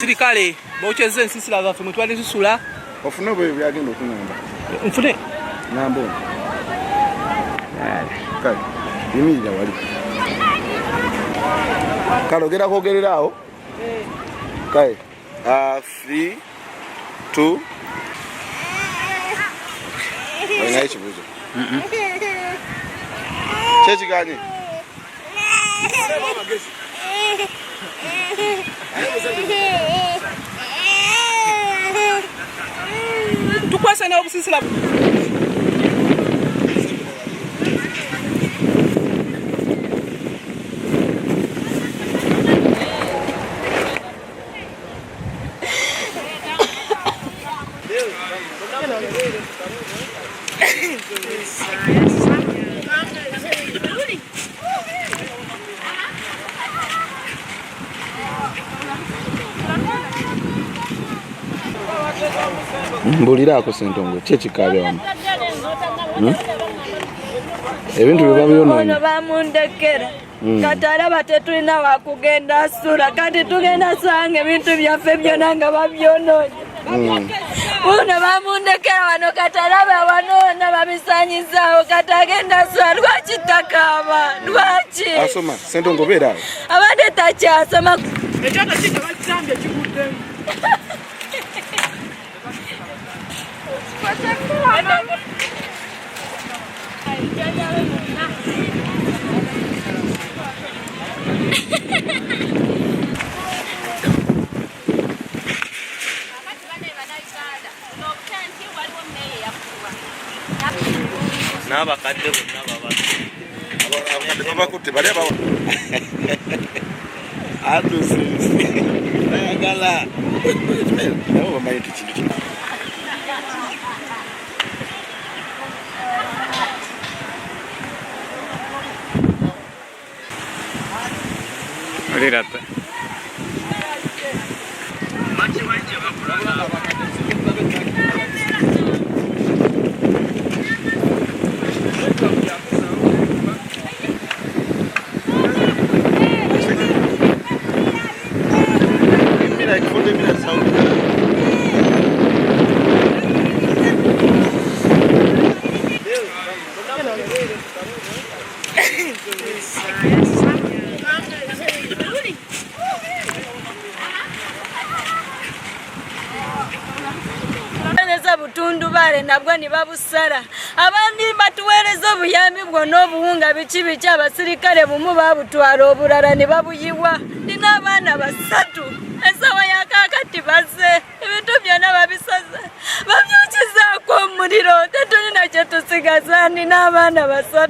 Sirikale bokyezza ensisira zaffe mwe twali tusula. Ofune obwe byagenda okungamba. Nfune. Ngamba ono. Kale, yimirira wali. Kale ogenda kwogerera awo. Kale, 3, 2, olinayo ekibuuzo? Kyekiganye? Tukwese n'obusisira. Mbuliraako Ssentongo, ki ekikaabya wano? Ebintu bye babyonoonye. Ono bamundekera. Kati alaba tetulina wakugenda asula, kati tugenda sanga ebintu byaffe byonna nga babyonoonye. Ono bamundekera wano, kati alaba wano wonna babisanyizaawo, kati agenda asula. Lwaki takaaba? Lwaki? Asoma, Ssentongo beera awo. Abadde takyasoma. Ekyoto kika bakitambye kiguddemu. N'abakadde bonna babadde. Abakadde babakutte bali abawa. Ayagala. Nabo bamanyi nti kintu kino. Olirata. Mira, ikifuta mira sauti. Tuweereza butundubale nabwo ne babusala. Abandi batuweereza obuyambi bwonna obuwunga biki biki, abasirikale bumu babutwala obulala ne babuyiwa. Nina abaana 3, essaawa ya kaakati bazze, ebintu byonna babisaze, babyukizaako omuliro, tetulina kye tusigaza. Nina abaana 3,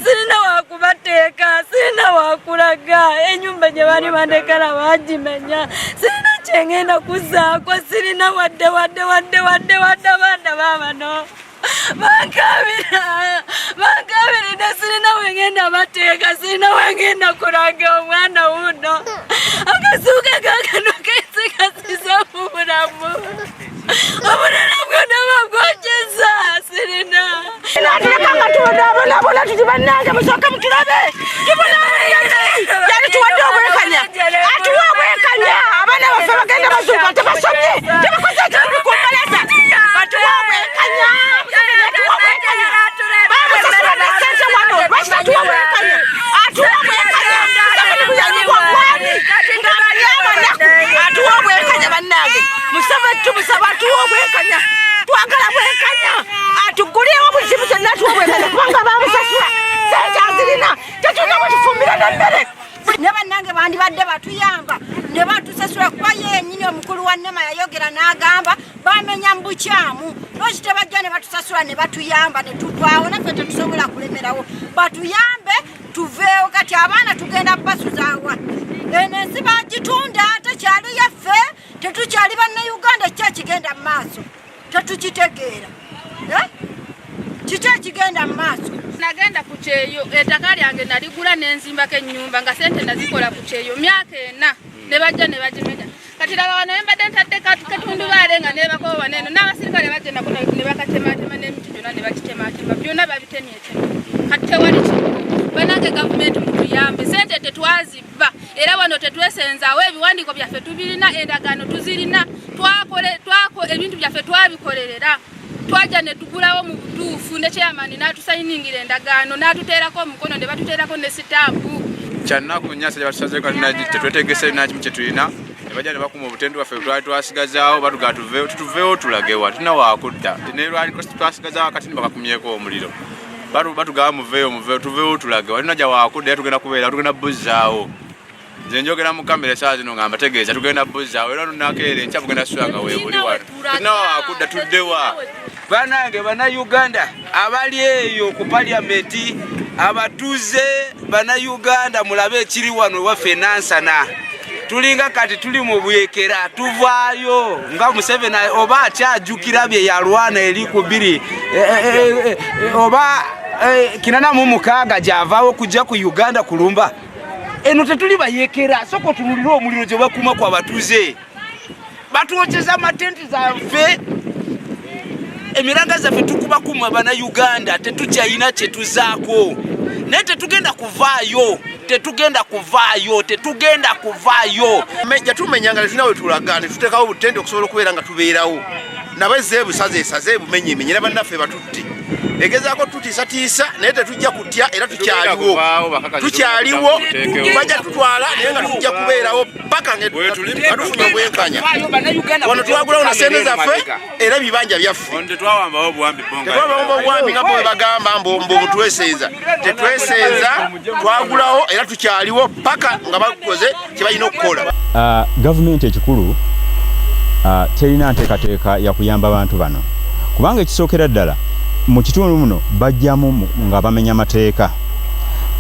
sirina wakubateeka, sirina wakulaga, ennyumba gye baali bandekera baagimenya, sirina kyengenda kuzaako, sirina wadde wadde wadde wadde wadde. Abaana baabano bankabira, bankabiridde, sirina wengenda bateeka, sirina wengenda kulaga. Omwana wuno akasuuka kakano kensigasiza mu bulamu, obulala bwonna babwokeza, sirina. Natuleka nga tubonaabona tuti bannange musooke mutulabe, yali tuwadde obwenkanya, atuwa obwenkanya. Abaana baffe bagenda bazuuka, tebasomye, tebakoze ekibi ku mbalaza, batuwa obwenkanya. Museveni atuwa obwenkanya, bamusasula ne ssente wano, lwaki tatuwa obwenkanya? Atuwa obwenkanya. Museveni buyambi bwa gwani ng'amanyi abanaku, atuwa obwenkanya. Bannange, Museveni tumusaba atuwa obwenkanya, twagala bwenkanya, atugulirewo buli kimu kyonna, atuwa obwenkanya, kubanga bamusasula sente azirina, tetulina bwe tufumbira n'emmere. Ne bannange bandibadde batuyamba ne batusasula, kuba yennyini omukulu wa NEMA yayogera n'agamba bamenya mu bukyamu. Lwaki tebajja ne batusasula ne batuyamba ne tuvaawo? Naffe tetusobola kulemerawo, batuyambe tuveewo. Kati abaana tugenda basuzaawa? Eno ensi bagitunda, tekyali yaffe, tetukyali bannayuganda. Kiki ekigenda mu maaso? Tetukitegeera. Kiki ekigenda mu maaso? Nagenda ku kyeyo, ettaka lyange naligula nenzimbako ennyumba nga sente nazikola ku kyeyo myaka 4, ne bajja ne bagimenya. Kati laba wano embadde ntadde katundubaale nga nebakoba wano eno, n'abasirikale bajja nako ne bakatematema, n'emiti gyonna ne bagitematema, byonna babitemyetema, kati tewali kintu. Banange gavumenti mutuyambe, sente tetwazibba. Era wano tetwesenzaawo, ebiwandiiko byaffe tubirina, endagaano tuzirina, twako ebintu byaffe twabikolerera, twajja ne tugulawo mu butuufu ne chairman n'atusayiningira endagaano n'atuteerako omukono ne batuteerako ne sitampu. Kyannaku nnyo asajja batusazeeko tetwetegese nakimu kye tulina ne bajja ne bakuma obutende bwaffe bwe twali twasigazaawo, batugaa tuveewo, tutuveewo tulagewa, tulina waakudda ne lwali twasigazaawo akati ne bakakumyeko omuliro, batugamba muveeyo, muveeyo, tuveewo tulagewa, tulina gya waakudda era tugenda kubeera, tugenda buzzaawo. Nze njogera mu kamera esaawa zino nga mbategeeza tugenda buzzaawo era lunakeera enkya bugenda sula nga weebuli wano, tulina waakudda, tuddewa. Banange bannayuganda abali eyo ku paliyamenti, abatuuze bannayuganda, mulabe ekiri wano ewaffe Nansana. Tulinga kati tuli mu bwekera, tuvaayo nga Museveni oba akyajjukira bye yalwana eri ku bbiri oba 86 gyavaawo kujja ku Uganda kulumba eno. Tetuli bayekera, soka otunulire omuliro gye bakuma ku abatuuze, batwokeza amatenti zaffe, emiranga zaffe tukubakuma. Bannayuganda tetukyalina kyetuzaako, naye tetugenda kuvaayo, tetugenda kuvaayo, tetugenda kuvaayo. Yatumenya nga tetulina we tulaga, ne tuteekawo obutente okusobola okubeera nga tubeerawo nabo. Ezze ebusazeesaze, ebumenyemenye ne bannaffe batutte, egezaako tutiisatiisa, naye tetujja kutya era tukyaliwo, tukyaliwo. Bajja tutwala, naye nga tujja kubeerawo paka nga tufunye obwenkanya. Wano twagulawo na sente zaffe era ebibanja byaffe. Tetwawambawo obuwambi. Tetwawambawo obuwambi nga bwe bagamba mbu butwesenza. Tetwesenza, twagulawo era tukyaliwo paka nga bakoze kye balina okukola. Gavumenti ekikulu terina nteekateeka ya kuyamba bantu bano, kubanga ekisookera ddala mu kitundu muno bajjamu nga bamenya mateeka.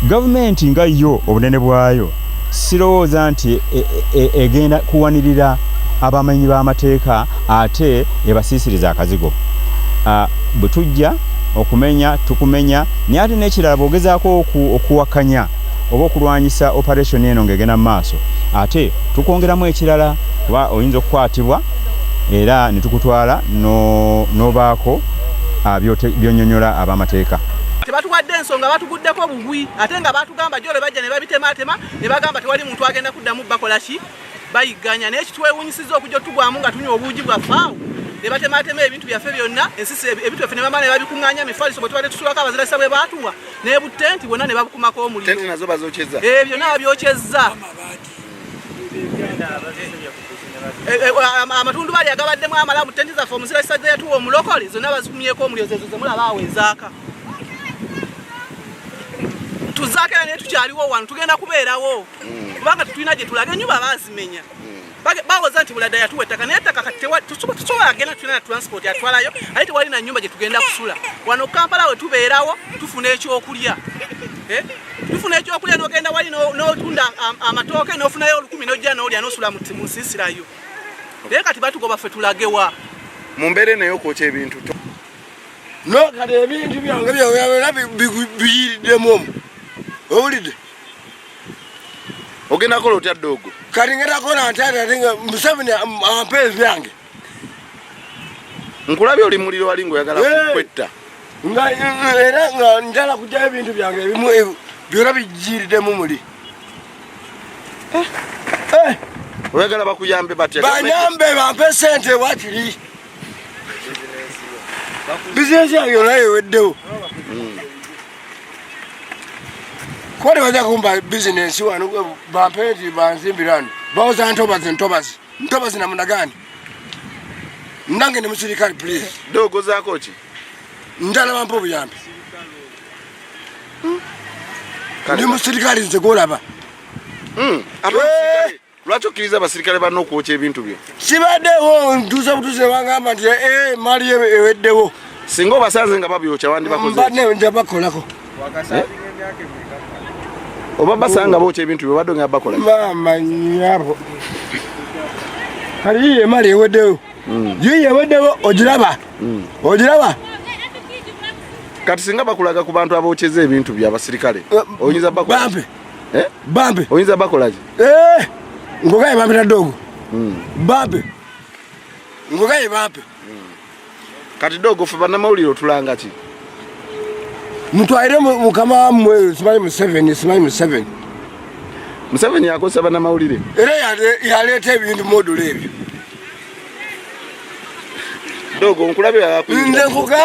Gavumenti nga yo obunene bwayo sirowooza nti egenda kuwanirira abamenyi b'amateeka ate ebasiisiriza akazigo. Bwe tujja okumenya tukumenya, naye ate n'ekirala bw'ogezaako okuwakanya oba okulwanyisa operation eno ng'egenda mu maaso, ate tukwongeramu ekirala, kuba oyinza okukwatibwa era ne tukutwala n'obaako by'onyonyola ab'amateeka. Tebatuwadde ensonga, batuguddeko bugwi, ate nga batugamba jole bajja ne babitematema ne bagamba tewali muntu agenda kuddamu bakola ki bayigganya. Naye kitwewunyisiza okujja otugwamu nga tunywa obuugi bwaffe awo ne batematema ebintu byaffe byonna, ensisi, ebintu byaffe ne bamala ne babikuŋŋaanya, emifaliso bwe tubadde tusulako abazirasa bwe baatuwa n'ebutenti bwonna ne babukumako omuliro. Tenti nazo bazokyeza? Byonna babyokyezza. Amatundubaali agabaddemu amalamu, tenti zaffe omuzirasa ze yatuwa omulokole zonna bazikumyeko omuliro, zezo zemulaba awo ezaaka tuzaako. Era naye tukyaliwo wano, tugenda kubeerawo kubanga tetulina gye tulaga. Ennyumba baazimenya, bawoza nti Buladda yatuwa ettaka, naye ettaka kati tusobola genda, tulina na transport atwalayo, ate tewali na nyumba gye tugenda kusula wano Kampala. We tubeerawo tufuna ekyokulya, tufuna ekyokulya, n'ogenda wali n'otunda amatooke n'ofunayo 1000 n'ojja n'olya n'osula mu nsiisirayo, naye kati batugoba, ffe tulagewa? Mu mbeera eno ey'okwokya ebintu No kati ebintu byange byona biyiriddemu omwo, owulidde? Ogenda kola otya, doogo? Kati ngenda kola nti ate nga Museveni ampa ebyange. Nkulabye oli muliro wali ngaoyagala kwetta. Nga era nga njala kugyayo ebintu byange ebimu, byona bijiriddemu muli. Oyagala bakuyambe batya? Banyambe bampe sente wakiri bizinesi yange yonna eweddewo, kuba tebajja kumpa bizinesi wano bampe nti banzimbira wano. Bawoza ntobazi, ntobazi, ntobazi namunagani nange ndi musirikale, please. Doogo zaako ki? Njala bampe obuyambi, ndi musirikale nze gwolaba. Ate lwaki okkiriza abasirikale banna okwokya ebintu byo? Sibaddewo, ntuuse butuuse bangamba nti mali eweddewo. Singa obasanze nga babyokya wandibakoze? Mbadde nja bakolako. Oba basanga bookya ebintu byo, badde nga bakola? Maama nyabo, kali yiyo emali eweddewo, yiyo eweddewo, ogiraba, ogiraba. Kati singa bakulaga ku bantu abokyeza ebintu byabasirikale, oyinza bakola? Bampe. Eh? Bampe. Oyinza bakola ki? Eh, ngogaye bampita dogo, bampe, ngogaye bampe. Kati dogo, ffe bannamawulire otulanga ki? Mutwalire mukama wammwe, simanyi Museveni, simanyi Museveni. Museveni akozesa bannamawulire. Era yaleeta ebintu modulo ebyo. Dogo nkulabye. Nze nkugamba.